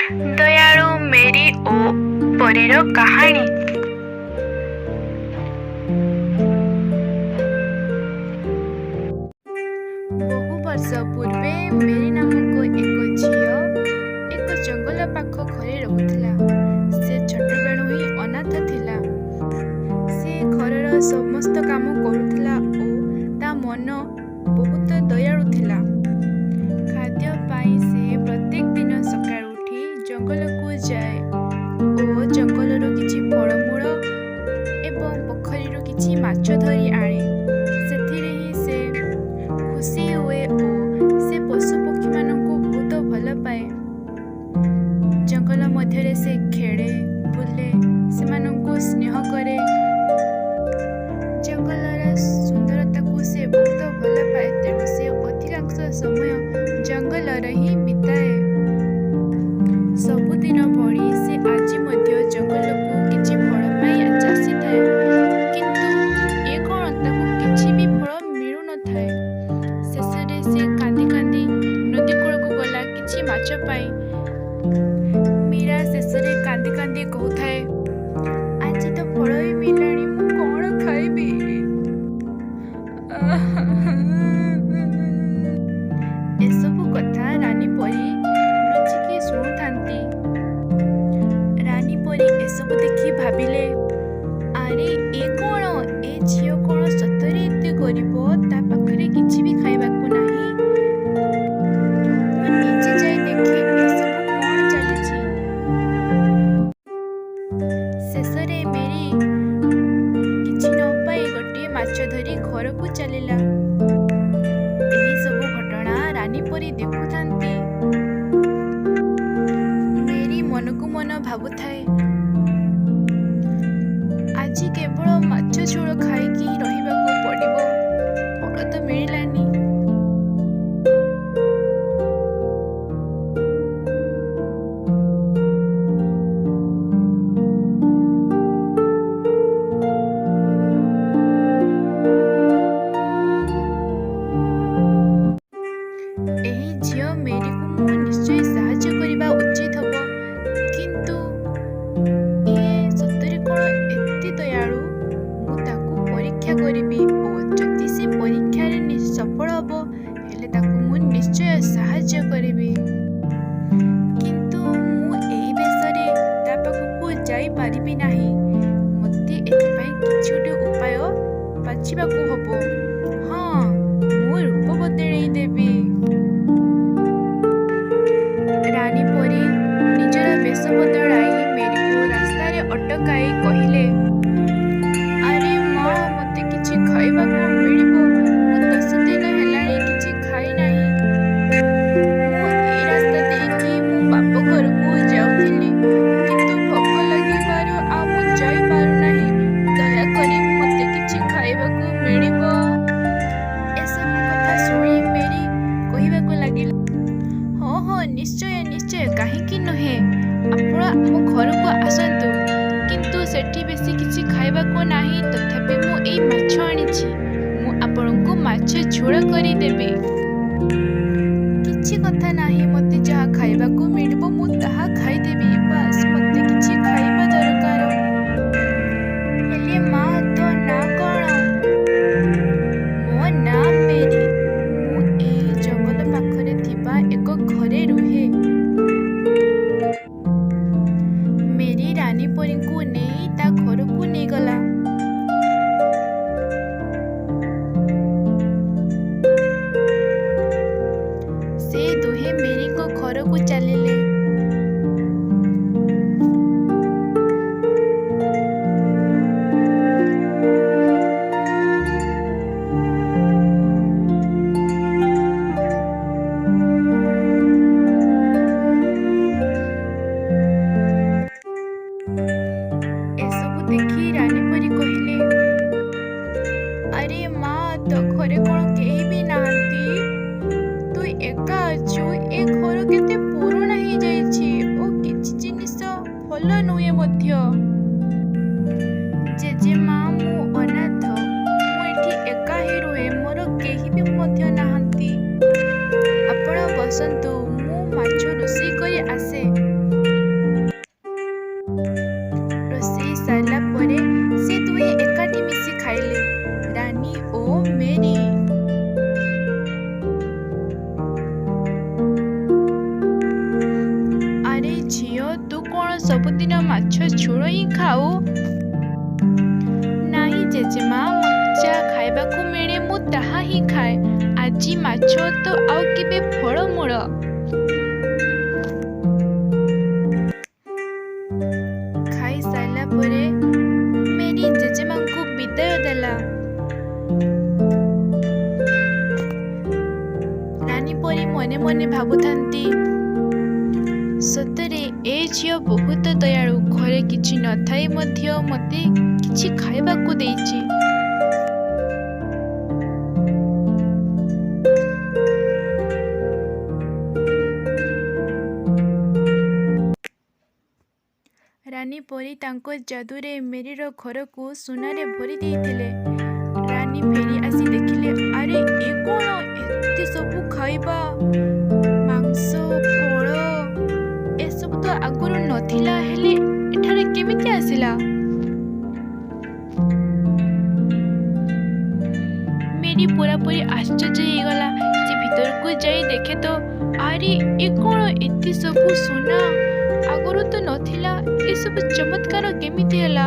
ଦୟାଳୁ ମେରୀ ଓ ପରୀର କାହାଣୀ। ବହୁ ବର୍ଷ ପୂର୍ବେ ମେରୀ ନାମକ ଏକ ଝିଅ ଏକ ଜଙ୍ଗଲ ପାଖ ଘରେ ରହୁଥିଲା। ସେ ଛୋଟବେଳୁ ହିଁ ଅନାଥ ଥିଲା। ସେ ଘରର ସମସ୍ତ କାମ କରୁଥିଲା ଓ ତା ମନ ବହୁତ ଦୟାଳୁ ଥିଲା। ଖାଦ୍ୟ ପାଇଁ ସେ ପ୍ରତ୍ୟେକ ଦିନ ସକାଳୁ ଉଠି ଜଙ୍ଗଲକୁ ଯାଏ ଓ ଜଙ୍ଗଲରୁ କିଛି ଫଳମୂଳ ଏବଂ ପୋଖରୀରୁ କିଛି ମାଛ ଧରି ଆଣେ। ସେଥିରେ ହିଁ ସେ ଖୁସି ହୁଏ ଓ ସେ ପଶୁପକ୍ଷୀମାନଙ୍କୁ ବହୁତ ଭଲ ପାଏ। ଜଙ୍ଗଲ ମଧ୍ୟରେ ସେ ଖେଳେ, ବୁଲେ, ସେମାନଙ୍କୁ ସ୍ନେହ କରେ। ଜଙ୍ଗଲର ସୁନ୍ଦରତାକୁ ସେ ବହୁତ ଭଲ ପାଏ, ତେଣୁ ସେ ଅଧିକାଂଶ ସମୟ ଜଙ୍ଗଲରେ ହିଁ ବିତାଏ। ସବୁଦିନ ଭଳି ସେ ଆଜି ମଧ୍ୟ ଜଙ୍ଗଲକୁ କିଛି ଫଳ ପାଇଁ ଆସିଥାଏ, କିନ୍ତୁ ଏ କ'ଣ, ତାକୁ କିଛି ବି ଫଳ ମିଳୁନଥାଏ। ଶେଷରେ ସେ କାନ୍ଦି କାନ୍ଦି ନଦୀ କୂଳକୁ ଗଲା କିଛି ମାଛ ପାଇଁ। ମୀରା ଶେଷରେ କାନ୍ଦି କାନ୍ଦି କହୁଥାଏ, ଆଜି ତ ଫଳ ବି ମିଳିଲାନି, ମୁଁ କ'ଣ ଖାଇବି? ଏସବୁ କଥା ରାନୀ ପରି ଲୁଚିକି ଶୁଣୁଥାନ୍ତି। ରାନୀ ପରି ଏସବୁ ଦେଖି ଭାବିଲେ, ଆରେ ଏ କ'ଣ, ଏ ଝିଅ କ'ଣ ସତରେ ଏତେ ଗରିବ? ତା ପାଖରେ କିଛି ବି ଖାଇବାକୁ ନାହିଁ। ମୁଁ ନିଜେ ଯାଇ ଦେଖେ ଏସବୁ କ'ଣ ଚାଲିଛି। ଶେଷରେ ମେରୀ କିଛି ନ ପାଇ ଗୋଟିଏ ମାଛ ଧରି ଘରକୁ ଚାଲିଲା। ଏହିସବୁ ଘଟଣା ରାନୀ ପରି ଦେଖୁଥାନ୍ତି। ମେରୀ ମନକୁ ମନ ଭାବୁଥାଏ, ଆଜି କେବଳ ମାଛ ଝୋଳ ଖାଇକି ରହିବାକୁ ପଡ଼ିବ, ଫଳ ତ ମିଳିଲାନି। ଏହି ଝିଅ ମେରୀକୁ ମୁଁ ନିଶ୍ଚୟ ସାହାଯ୍ୟ କରିବା ଉଚିତ ହେବ, କିନ୍ତୁ ଇଏ ସତରେ କ'ଣ ଏତେ ଦୟାଳୁ? ମୁଁ ତାକୁ ପରୀକ୍ଷା କରିବି ଓ ଯଦି ସେ ପରୀକ୍ଷାରେ ସଫଳ ହେବ, ହେଲେ ତାକୁ ମୁଁ ନିଶ୍ଚୟ ସାହାଯ୍ୟ କରିବି। କିନ୍ତୁ ମୁଁ ଏଇ ବେଶରେ ତା ପାଖକୁ ଯାଇପାରିବି ନାହିଁ। ମୋତେ ଏଥିପାଇଁ କିଛି ଗୋଟେ ଉପାୟ ବାଛିବାକୁ ହେବ। ହଁ, ମୁଁ ରୂପ ବଦଳେଇ ଦେବି। ରାନୀ ପରି ନିଜର ବେଶ ବଦଳାଇ ମେରୀକୁ ରାସ୍ତାରେ ଅଟକାଇ କହିଲେ, ଆରେ ମା, ମୋତେ କିଛି ଖାଇବାକୁ ମିଳିବ? ମୁଁ 10 ଦିନ ହେଲାଣି କିଛି ଖାଇନାହିଁ। ମୁଁ ଏଇ ରାସ୍ତା ଦେଇକି ମୋ ବାପ ଘରକୁ ଯାଉଥିଲି, କିନ୍ତୁ ଭୋକ ଲାଗିବାରୁ ଆଉ ମୁଁ ଯାଇପାରୁନାହିଁ। ଦୟାକରି ମୋତେ କିଛି ଖାଇବାକୁ ମିଳିବ? ଏସବୁ କଥା ଶୁଣି ମେରୀ କହିବାକୁ ଲାଗିଲା, ହଁ ହଁ, ନିଶ୍ଚୟ ନିଶ୍ଚୟ, କାହିଁକି ନୁହେଁ, ଆପଣ ଆମ ଘରକୁ ଆସନ୍ତୁ। କିନ୍ତୁ ସେଠି ବେଶୀ କିଛି ଖାଇବାକୁ ନାହିଁ, ତଥାପି ମୁଁ ଏଇ ମାଛ ଆଣିଛି। ମୁଁ ଆପଣଙ୍କୁ ମାଛ ଝୋଳ କରିଦେବି। କିଛି କଥା ନାହିଁ, ମୋତେ ଯାହା ଖାଇବାକୁ ମିଳିବ ମୁଁ ତାହା ଖାଇଦେବି। ବାସ୍, ମୋତେ କିଛି ଖାଇବା ଦରକାର। ହେଲେ ମା, ତୋ ନାଁ କ'ଣ? ମୋ ନାଁ ମେରୀ। ମୁଁ ଏଇ ଜଙ୍ଗଲ ପାଖରେ ଥିବା ଏକ ଘରେ ରୁହେ। ମେରୀ ରାନୀ ପରୀଙ୍କୁ ନେଇ ତା ଘରକୁ ନେଇଗଲା। ସେ ଦୁହେଁ ମେରୀଙ୍କ ଘରକୁ ଚାଲିଲେ। ଏସବୁ ଦେଖି ରାନୀ ପରି କହିଲେ, ଆରେ ମା, ତୋ ଘରେ କ'ଣ କେହି ବି ନାହାନ୍ତି? ତୁ ଏକା ଅଛୁ? ଏ ଘର କେତେ ପୁରୁଣା ହେଇଯାଇଛି ଓ କିଛି ଜିନିଷ ଭଲ ନୁହେଁ ମଧ୍ୟ। ଜେଜେମା, ମୁଁ ଅନାଥ। ମୁଁ ଏଠି ଏକା ହିଁ ରୁହେ, ମୋର କେହି ବି ମଧ୍ୟ ନାହାନ୍ତି। ଆପଣ ବସନ୍ତୁ, ମୁଁ ମାଛ ରୋଷେଇ କରି ଆସେ। ସବୁଦିନ ମାଛ ଝୋଳ ହିଁ ଖାଉ। ନାହିଁ ଜେଜେମା, ମୋତେ ଯାହା ଖାଇବାକୁ ମିଳେ ମୁଁ ତାହା ହିଁ ଖାଏ। ଆଜି ମାଛ ତ ଆଉ କେବେ ଫଳମୂଳ। ଖାଇସାରିଲା ପରେ ମେରି ଜେଜେମାଙ୍କୁ ବିଦାୟ ଦେଲା। ରାନୀ ପରି ମନେ ମନେ ଭାବୁଥାନ୍ତି, ସତରେ ଏ ଝିଅ ବହୁତ ଦୟାଳୁ। ଘରେ କିଛି ନଥାଇ ମଧ୍ୟ ମୋତେ କିଛି ଖାଇବାକୁ ଦେଇଛି। ରାନୀ ପରି ତାଙ୍କ ଯାଦୁରେ ମେରିର ଘରକୁ ସୁନାରେ ଭରି ଦେଇଥିଲେ। ରାନୀ ଫେରି ଆସି ଦେଖିଲେ, ଆରେ ଏ କ'ଣ ଏତେ ସବୁ ଖାଇବା, ମାଂସ, ଫଳ, ଏସବୁ ତ ଆଗରୁ ନଥିଲା, ହେଲେ ଏଠାରେ କେମିତି ଆସିଲା? ମେରି ପୁରାପୁରି ଆଶ୍ଚର୍ଯ୍ୟ ହେଇଗଲା। ସେ ଭିତରକୁ ଯାଇ ଦେଖେ ତ, ଆରେ ଏ କ'ଣ ଏତେ ସବୁ ସୁନା, ଆଗରୁ ତ ନଥିଲା, ଏସବୁ ଚମତ୍କାର କେମିତି ହେଲା?